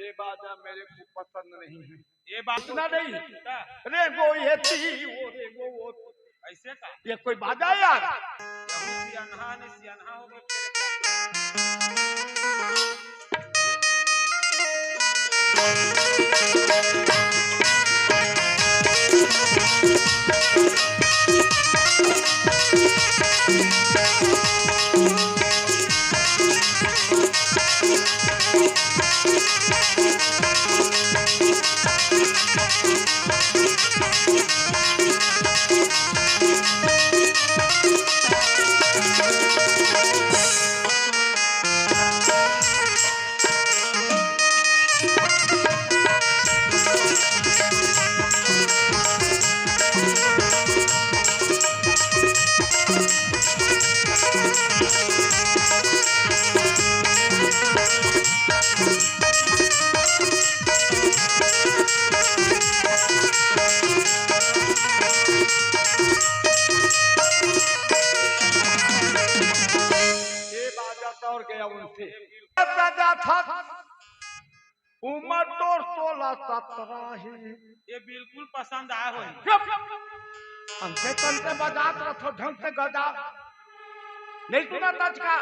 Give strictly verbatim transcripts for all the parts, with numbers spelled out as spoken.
ये बाजा मेरे को पसंद नहीं है। ये बात इतना नहीं। हाँ। रे गो ये ती, वो रे गो वो। ऐसे का? ये कोई बाजा है यार? कहूँ सियानहा ने सियानहा हो गए। ये बाजा तौर गया उनसे। सजा था उमर तोर सोलह सत्रह ही। ये बिल्कुल पसंद आए होही। चुप। अंते तंते बजात रथो ढंग से गजा। नहीं सुना तचका।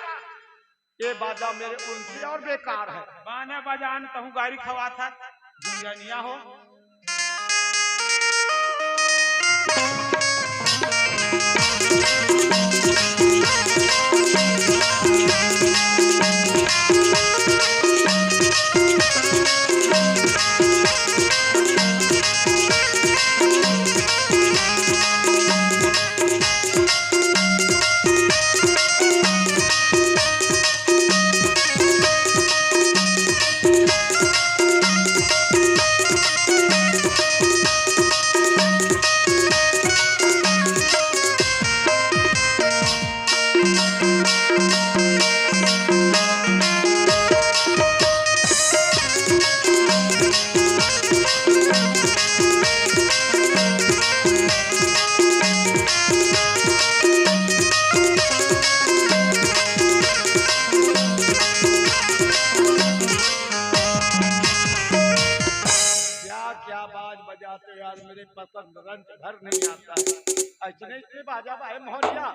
ये बाजा मेरे उनसे और बेकार है। बाने बजान तहूँ गारी खवात है। गुंजनिया हो। क्या क्या बाज बजाते यार, मेरे पसंद रंज भर नहीं आता है। ऐसे नहीं, इतने बाजा भाई मोहनिया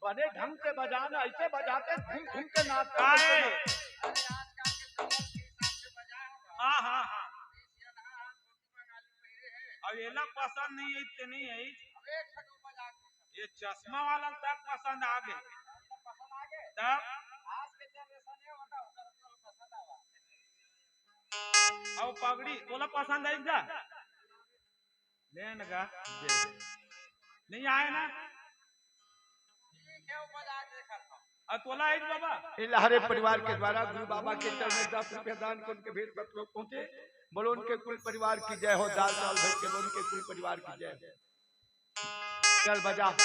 बने ढंग से बजाना, ऐसे बजाते घूम घूम के नाचते आए। हाँ, हाँ, हाँ। अब एला पसंद नहीं है, इतने नहीं है। ये चश्मा वाला तक पसंद आ गए। तब अब पगड़ी तोला पसंद आई का? लेन का दे। नहीं आए ना? ठीक है, वो बजा के देखा था। अब तोला आई बाबा? ये लहरे परिवार के द्वारा गुरु बाबा के चरण में दस रुपया दान करके भेंट पत्र पहुंचे। बोलो उनके कुल परिवार की जय हो। दाल चावल भेंट के बोलो उनके कुल परिवार की जय हो। चल बजा।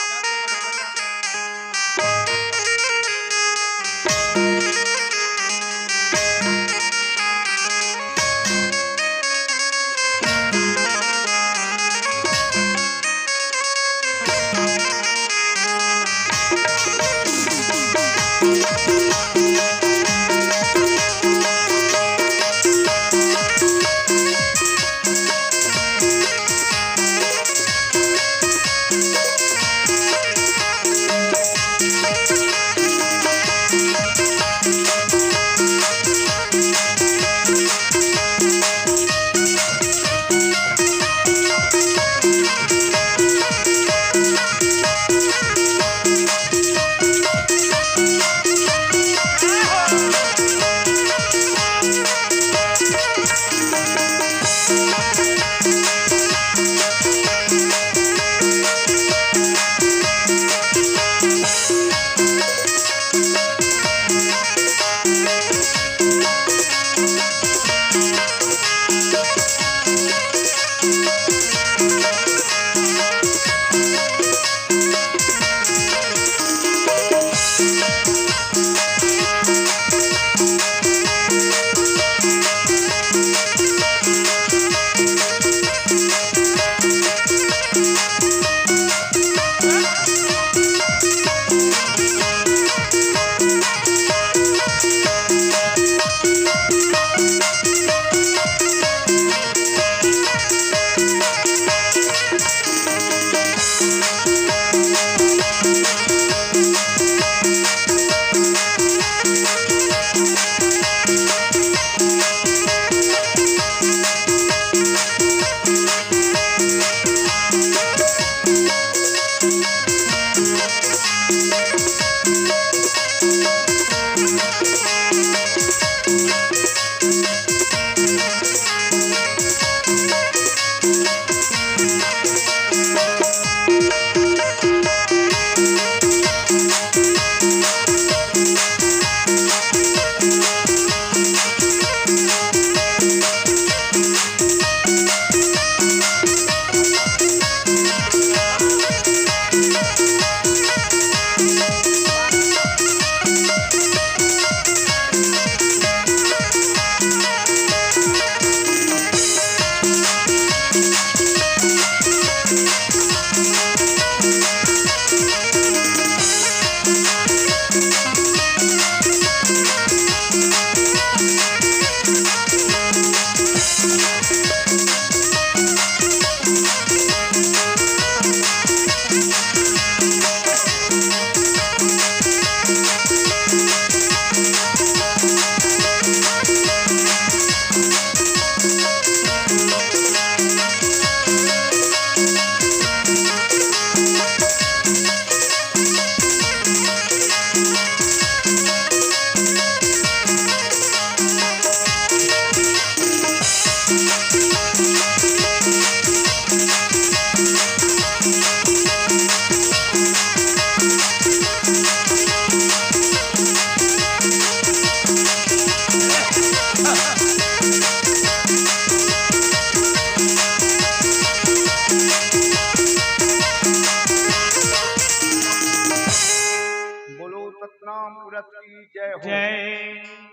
बोलो सतनाम पुरत की जय हो। जय।